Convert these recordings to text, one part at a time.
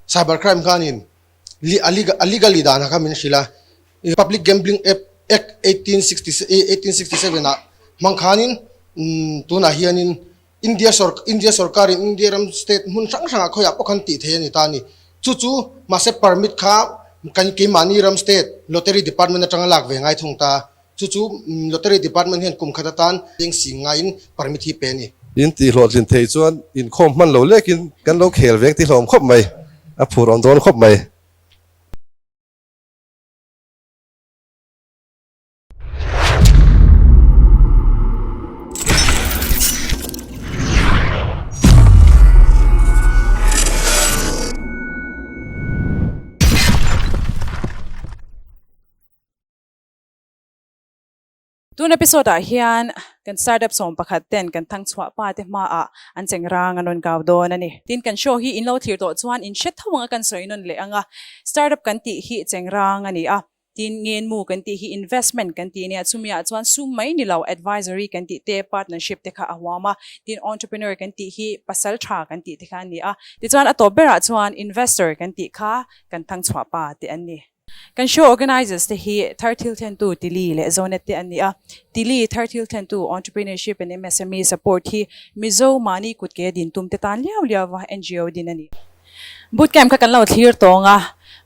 Cyber crime khanin a legally danah khan min hrilh a, Public Gambling Act 1867 ah hmang khanin tunah hianin India India sorkarin India ram state hmun hrang hrangah khawiah pawh khan tih theih a ni ta a ni. Chu chu mahse permit kha kan keimahni ram state lottery department atanga lak ve ngai thung ta. Chu chu lottery department hian kum khat atan leng sing ngaiin permit hi pe a ni. In tih hlawhtlin thei chuan inkhawm hman lo lekin kan lo khel veng ti hlawm khawp mai, a phur awm dawn khawp mai. Tun episode ah hian kan startup 11 ten kan thang chhuah pa te hma ah an cheng rang an rawn kau dawn a ni. Tin kan show hi in lo thlir tawh chuan in hre tho anga kan sawi nawn leh anga startup kan tih hi cheng rang a ni a. Tin ngenmu kan tih hi investment kan tih nia chumi ah chuan sum mai ni lo advisory kan tih te partnership te kha a huam a. Tin entrepreneur kan tih hi pasal tha kan tih te kha a ni a. Tichuan a tawp berah chuan investor kan tih kha kan thang chhuah pa te an ni. Kan show organizers te hi thar thil thlentu Tili leh Zonet te an ni a. Tili thar thil thlentu Entrepreneurship and MSME Support hi Mizo mahni kutke din tum te tan liau liau va NGO din a ni. Boot camp kha kan lo thlir tawng a,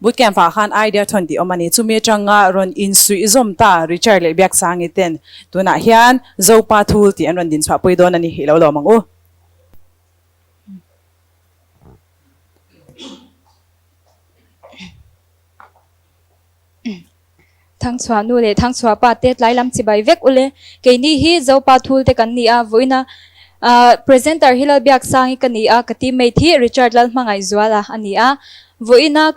boot camp ah khan idea thawn tih awm a ni. Chumi atanga rawn insuih zawm ta Richard leh Biaksangi ten tunah hian Zopa Thul tih an rawn din chhuahpui dawn a ni. I lo lawm ang u. Thangchhuah nu leh Thangchhuah pa te tlai lam chibai vek ule. Keini hi Zopa Thul te kan ni a, vawiina presenter hi Lalbiaksangi ka ni a, ka teammate hi Richard Lalhmangaihzuala a ni a. Vawiina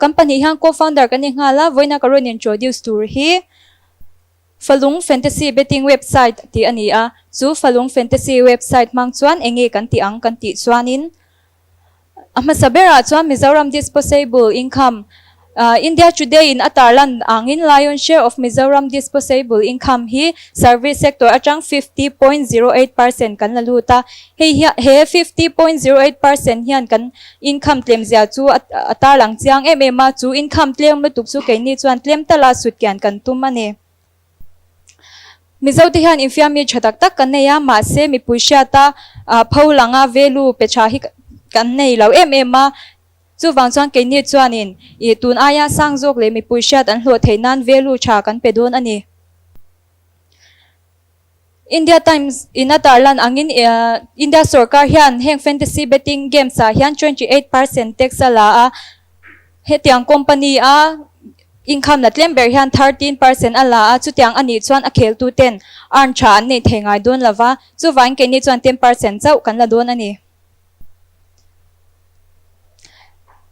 kan pahnih hian co-founder kan ni nghal a, vawiina ka rawn introduce tur hi Falung Fantasy Betting Website tih a ni a. Chu Falung Fantasy Website hmang chuan enge kan tih ang kan tih chuanin A hmasa berah chuan Mizoram Disposable Income, India Today in a tarlan angin Lion Share of Mizoram Disposable Income hi service sector atang 50.08% kan la lut a. Hei hian he 50.08% hian kan income tlemzia chu a tarlang chiang em em a, chu income tlem lutuk chu keini chuan tlem tala sutkian kan tum a ni. Mizote hian infiammi tha tak tak kan nei a, mahse mipui hriata pho langa value pe tha hi kan nei lo em em a. Chuvang chuan keini chuanin ih tun aia sang zawk leh mipui hriat an hlawh theih nan value tha kan pe dawn a ni. India Times in a tarlan angin India sorkar hian heng fantasy betting games ah hian 28% tax a la a, Hetiang company a income la tlem ber hian 13% a la a, chutiang a nih chuan a kheltu ten earn tha an neih thei ngai dawn lova, chuvangin keini chuan 10% chauh kan la dawn a ni.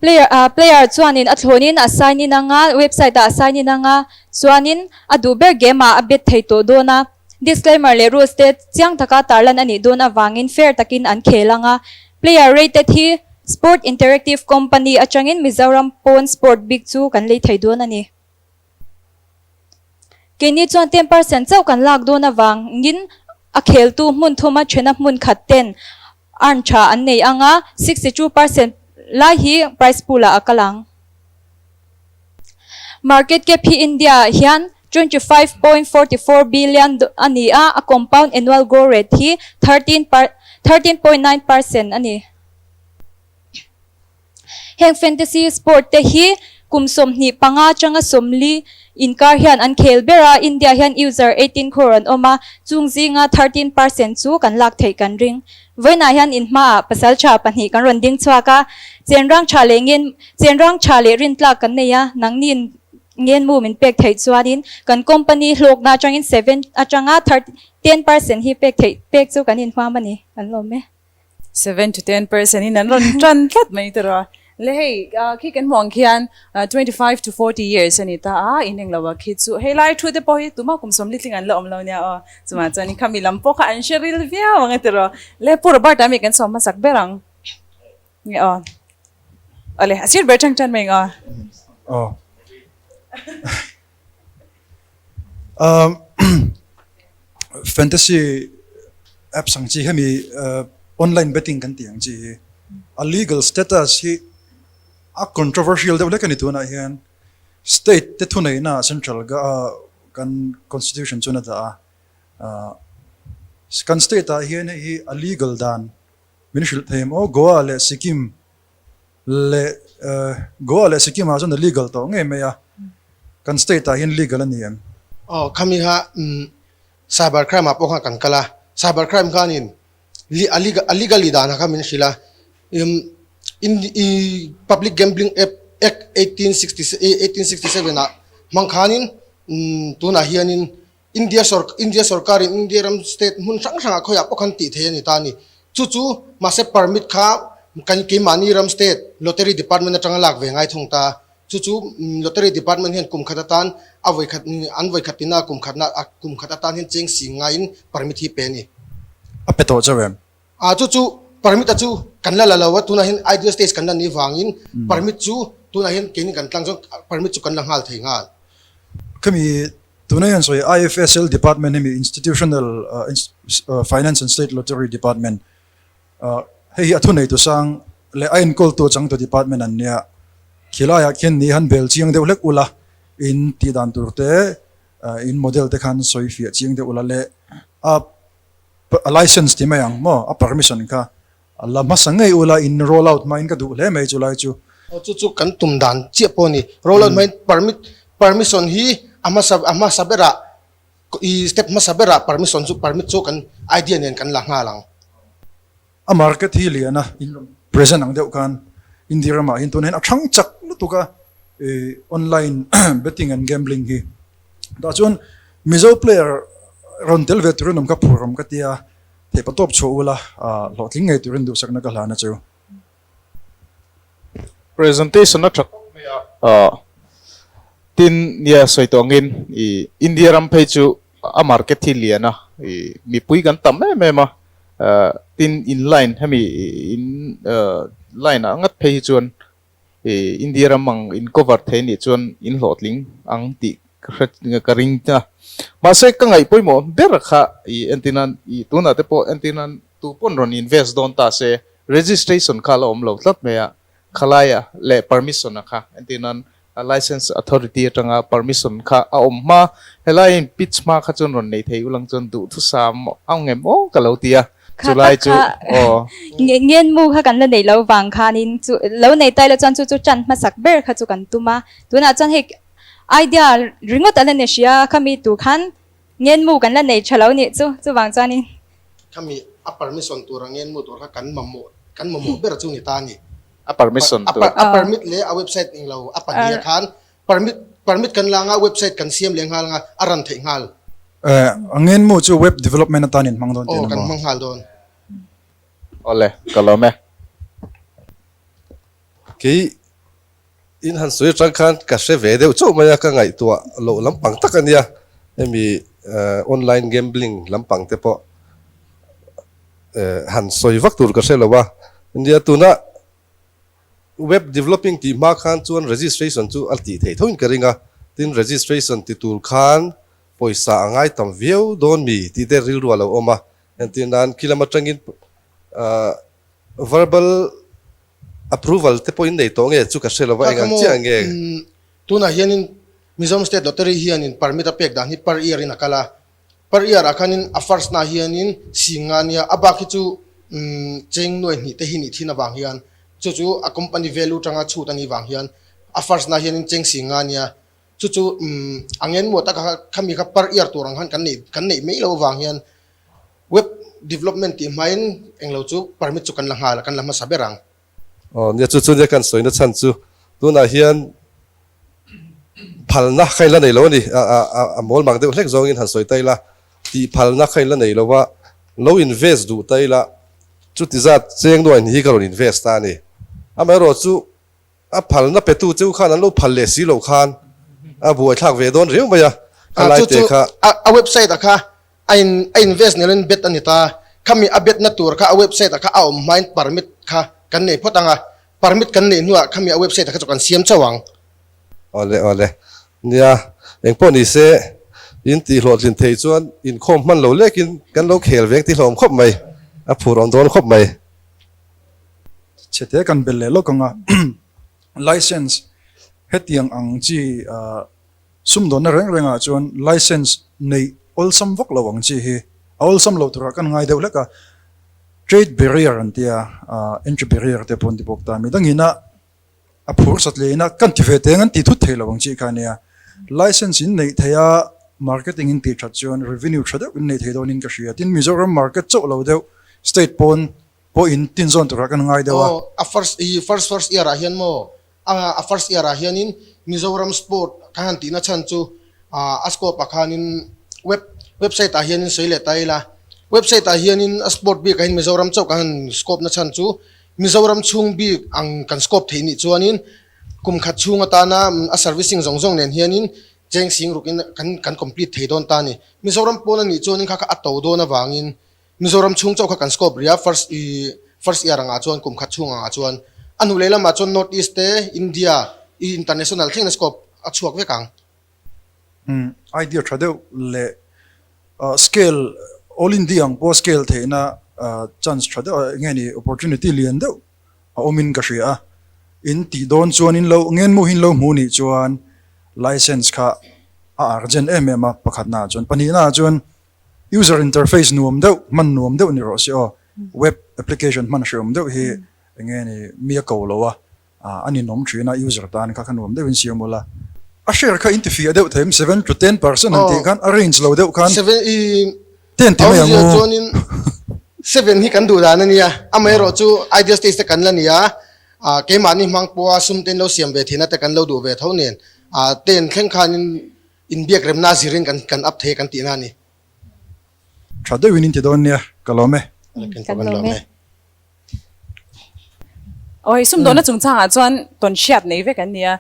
Player player chuanin a thlawnin a sign in anga, website ah a sign in anga, chuanin a duh ber game ah a bet thei tawh dawn a, disclaimer leh rules te chiang taka tarlan a nih dawn avangin fair takin an khel anga, Player rated hi Sport Interactive Company atangin Mizoram pawn sport bik chu kan lei thei dawn a ni. Keini chuan 10% chauh kan lak dawn avangin a kheltu hmun thuma thena hmun khat ten earn tha an nei ang a, 62% lai hi prize pool ah a kal ang. Market cap hi India ah hian 25.44 billion a ni a, a compound annual growth rate hi 13.9% a ni. Heng fantasy sport te hi kum 25 atanga 40 inkar hian an khel ber a, India hian user 18 crore an awm a, chung zinga 13% chu kan lak theih kan ring. Vawiinah hian in hmaah pasal tha pahnih kan rawn ding chhuak a, chenrang tha leh ngen chenrang tha leh rintlak kan nei a, nangni'n ngenmu min pek theih chuanin kan company hlawkna atangin seven atanga thirty 10% hi pek theih pek chu kan inhuam a ni, kan lawm e. 7 to 10% in an rawn tan tlat mai ta rawh. Le hei khi kan hmuh ang khian 25 to 40 years a ni ta a, in englo a khi chu hei lai thu te pawh hi tuma kum 40 tling an la awm lo nia aw. Chumah chuan in khami lam pawh kha an hre ril viau ang a ti rawh. Le Pu Robert a mi kan sawm hmasak ber ang. Nge aw. Awle a sir ber tang tan mai ang aw. Aw. Um fantasy apps ang chi hemi online betting kan tih ang chi hi a legal status hi. A controversial deuh hlek a ni tunah hian state te thuneihna central kan constitution chuan a dah a, kan state ah hian hei hi a legal dan min hrilh thei em aw Goa leh Sikkim leh Goa leh Sikkim ah chuan a legal tawh ngei mai a, kan state ah hian legal a ni em? Aw khami kha cyber crime ah pawh khan kan kal a, cyber crime khanin a legally dan kha min hrilh a Public Gambling Act 1867 ah hmang khanin tunah hianin India India sorkarin India ram state hmun hrang hrangah khawiah pawh khan tih theih a ni ta a ni. Chu chu mahse permit kha kan keimahni ram state lottery department atanga lak ve ngai thung ta. Chu chu lottery department hian kum khat atan a vawikhat an vawikhat tina kum khatna kum khat atan hian cheng sing ngaiin permit hi pe a ni. A pe tawh chauh em? A chu chu permit a chu kan la la lo a tunah hian ideal stage kan la nih vangin permit chu tunah hian keini kan tlang chuan permit chu kan la nghal thei nghal. Khami tuna hian sawi IFSL department hemi Institutional Finance and State Lottery Department hei hi a thuneitu sang leh a enkawltu changtu department an nia. Khilaiah khian ni han bel chiang deuh hlek ula in tih dan tur te in model te khan sawi fiah chiang deuh ula leh a A license ti mai ang maw? A permission kha a la hmasa ngei ula in roll out hmain ka duh hle mai chu lai chu. Aw chu chu kan tum dan chiah pawh a ni. Roll out hmain permit permission hi a hmasa a hmasa berah i step hmasa berah permission chu permit chu kan idea nen kan la nghal ang. A market hi lian a in rawn present ang deuh khan India ramah hian tunah hian a thang chak lutuk a online betting and gambling hi. Tah chuan Mizo player rawn tel ve turin awm kha phur awm ka tia theihpa tawp chhuah ula hlawhtling ngei turin duhsakna ka hlan a chu. Presentation a tha khawp mai a, tin nia sawi tawh angin i India ram phei chu a market hi lian a, i mipui kan tam em em a, tin in line hemi in line ah ngat phei hi chuan i India ram ang in cover thei anih chuan in hlawhtling ang tih ka hre ka ring a. Mahse ka ngaih pawimawh ber kha i entirnan i tunah te pawh entirnan tu pawn rawn invest dawn ta se registration kha a la awm lo tlat mai a, khalaia leh permission a kha entirnan a license authority atanga permission kha a awm hma helai in pitch hma kha chuan rawn nei thei ulang chuan duhthusam ang em aw ka lo ti a chulai chu aw. Ngen mu kha kan la nei lo vang khanin chu lo nei tai la chuan chu chu tan hmasak ber kha chu kan tum a tunah chuan hei idea ringawt a la ni hria khami tur khan ngen mu kan la nei tha lo nih chu chuvang chuanin. Khami a permission tura ngen mu tur kha kan mamawh kan mamawh ber chu ni ta a ni. A permission tur. A permit leh a website eng lo a pahnih ah khan permit permit kan la anga website kan siam leh nghal anga a ran theih nghal. A ngen mu chu web development atan in hmang dawn tih a ni maw? Aw kan hmang nghal dawn. Awle, ka lawm e. Kei in han sawi atang khan ka hre ve deuh chauh mai a, ka ngaihtuah loh lampang tak a nia, hemi online gambling lampang te pawh han sawi vak tur ka hre lo a, nia tuna web developing tih hma khan chuan registration chu a tih theih thoin ka ring a, tin registration ti tur khan pawisa a ngai tam viau dawn mi tih te rilru a lo awm a, entir nan khi lam atangin verbal approval te pawhin nei tawh nge chu ka hre lo va, eng ang chiah nge? Tunah hianin Mizoram State Lottery hianin permit a pek dan hi per year in a kal a, Per year ah khanin a first na hianin sing nga nia, a bak hi chu cheng nuai hnih te hi nih thin avang hian chu chu a company value tanga chhut a nih vang hian a first na hianin cheng sing nga nia, chu chu a ngen muat a khami kha per year tur ang khan kan neih kan neih mai loh avang hian web development tih hmain englo chu permit chu kan la nghal a kan la hmasa ber ang. Aw nia chu chu nia kan sawina chhan chu tunah hian phalna kha in la nei lo a ni a mawl mang deuh hlek zawngin han sawi ta ila tih phalna kha in la nei lo a lo invest duh ta ila chuti zat cheng nuain hi ka rawn invest ta a ni amaherawh chu a phalna petu cheu khan an lo phal leh si loh khan a buaithlak ve dawn riau mai a a lai te kha a website ah kha A in a invest ni loin bet a ni ta. Khami a bet na tur kha a website ah kha a awm hmain permit kha kan nei phawt ang a, permit kan neih hnuah khami a website ah kha chu kan siam chauh ang. Awle awle. Nia, engpawh ni se, in tih hlawhtlin thei chuan inkhawm hman lo lekin kan lo khel veng ti hlawm khawp mai, a phur awm dawn khawp mai. Chhete kan bel leh lawk ang a. License hetiang ang chi sumdawnna reng rengah chuan license neih awlsam vak lo ang chi hi a awlsam lo turah kan ngai deuh hlek a. Trade barrier an tia, entry barrier te pawh an ti bawk ta. Midangin a a phur sat leh ina kan ti ve teng an ti thut thei lo ang chi kha ania. License in neih theih a, marketing in tih that chuan revenue tha deuh in nei thei dawnin ka hria. Tin, Mizoram market chauh lo deuh state pawn pawh in tin zawn turah kan ngai deuh a. Aw, a first i first first year ah hian maw a a first year ah hianin Mizoram sport ka han tihna chhan chu a scope ah khanin web website ah hianin sawi leh ta ila website ah hianin a sport bik ah hian Mizoram chauh ka han scope na chhan chu Mizoram chhung bik ang kan scope theih nih chuanin kum khat chhung atana a servicing zawng zawng nen hianin cheng sing rukin kan kan complete thei dawn ta a ni. Mizoram pawn a nih chuanin kha kha a to dawn avangin Mizoram chhung chauh kha kan scope ria first i first year angah chuan kum khat chhung angah chuan a hnu leh lamah chuan North East te India i international thlengin a scope a chhuak vek ang. Umm idea tha deuh leh scale all India ang pawh scale theihna chance tha deuh eng nge ni opportunity lian deuh a awmin ka hria a, in tih dawn chuan in lo ngenmu hi in lo hmu nih chuan license kha a urgent em em a pakhatna ah chuan pahnihna ah chuan User interface nuam deuh, hman nuam deuh ni rawh se aw. Web application hman hreawm deuh hi eng nge ni mi a ko lo a, a ninawm thin a, user tan kha kha nuam deuhin siam ula. A share kha in ti fiah deuh thei em, 7 to 10% an tih khan a range lo deuh khan ten ti mai ang u. Chuanin 7 hi kan duh dan a nia, amaherawhchu ideal stage te kan la ni a, keimahni hmang pawha sum te in lo siam ve theihna te kan lo duh ve tho nen, ten thleng khanin Inbiak remna zirin kan kan up thei kan tihna a ni. Tha deuhin in ti dawn nia, ka lawm e. Kan lawm e. Awi, sumdawhna chungchangah chuan tawn hriat nei vek an ni a.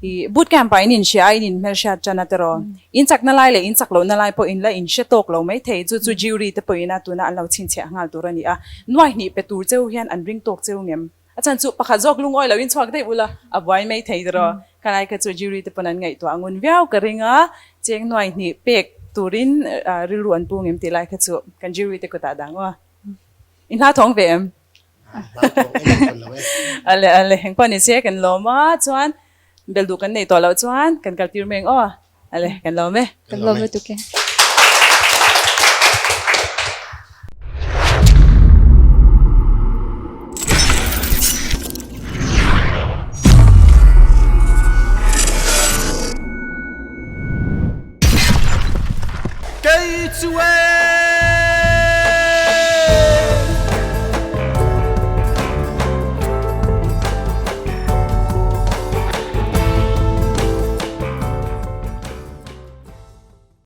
I boot camp ah in inhria a, in inhmelhriat tan a tiraw. In chakna lai leh in chak lohna lai pawh in la inhre tawk lo mai thei. Chu chu jury te pawhin a tuna an lo chhinchhiah nghal tur a ni a. Nuaihnih pe tur cheu hian an ring tawk cheu ngem. A chhan chu pakhat zawk lungawi loin chhuak daih ula a buai mai thei tiraw. Ka lai kha chu jury te pawn an ngaihtuah a ngun viau ka ring a, cheng nuai hnih pek turin rilru an pu ngem tih lai kha chu kan jury te kutah dang aw. I hla thawng ve em? Ale ale engpawh ni se kan lawm a chuan bel duh kan neih tawh loh chuan kan kal tir mai ang aw. Ale kan lawm e. Kan lawm lutuk e.